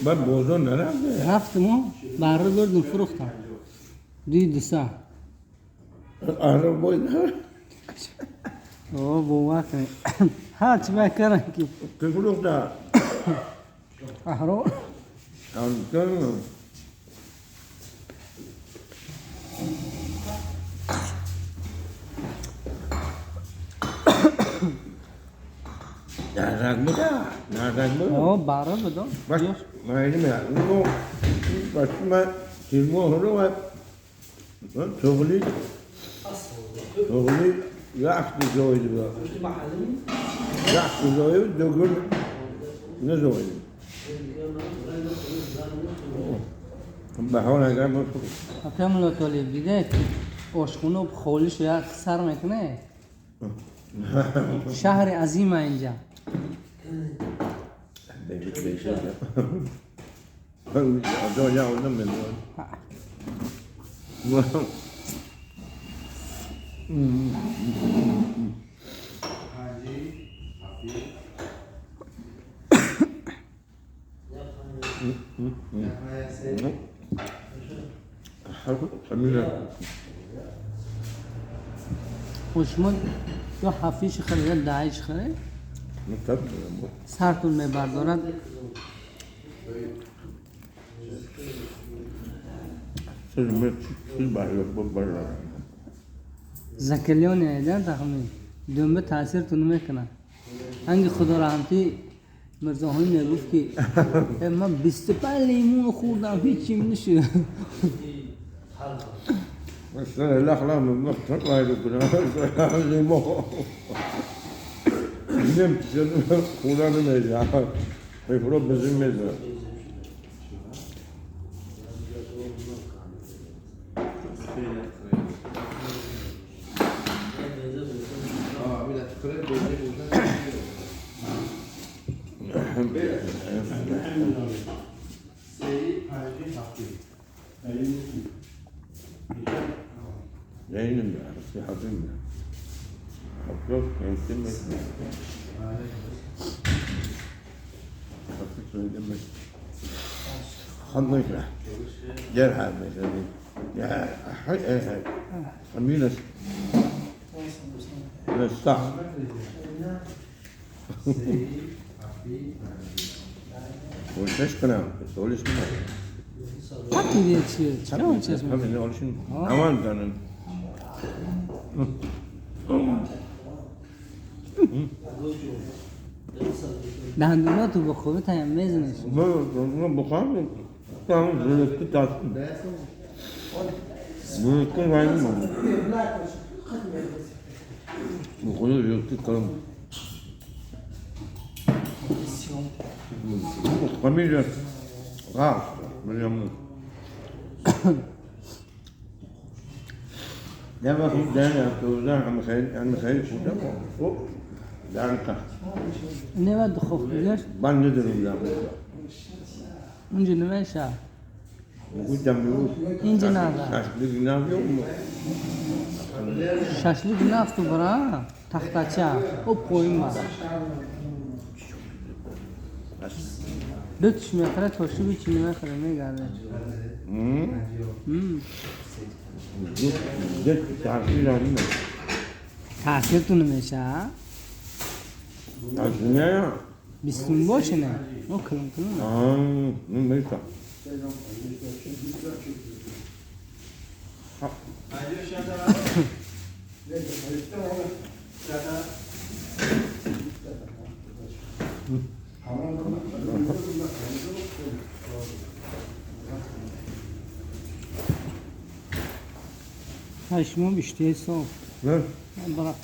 بعد بازار نرفته. رفتم و بره بردم فروختم. دوی دوسا. آره باید نه. او باور کنی. ها چه بکرم که. کی فروخته؟ اهرو. آنتن. نازک بوده. نازک بوده. او بره بدم. بس من اینو بس من تیمو رو شغلی شغلی يعكس زوجي يعكس زوجي دقول نزوجي بحاول اجمع. اکمل طالب دیده آشخونه خالیش یک سر میکنه. شهر عظیم اینجا. خوشمون دو هفتیش خره یا دهیش خره سرتون میبردارد. زکلیون ایدن تخمین دنبه تاثیر تو نمیکنه. انگی خدا رحمتی مرزاهانی میگفت که من 25 لیمون خوردم هیچیم نشد. بس الأخلاق من مختار نمت خونه نمیزه میفرو بزن میزه. دندوناتو به خوبی تایم میزنیش. من بخوام Ne var خوف دیگه؟ من ندارم. اونجا نمیشه. اینجا نداره. شاشلیک نفت برا تختچه او پایین ما. دو تش میخره تاشو بیچی نمیخره میگرده. تاثیر تو نمیشه؟ بیستون باشه نه؟ او کلون کلون. نمیشه. هشمو بیشتر صاف. نه. برا.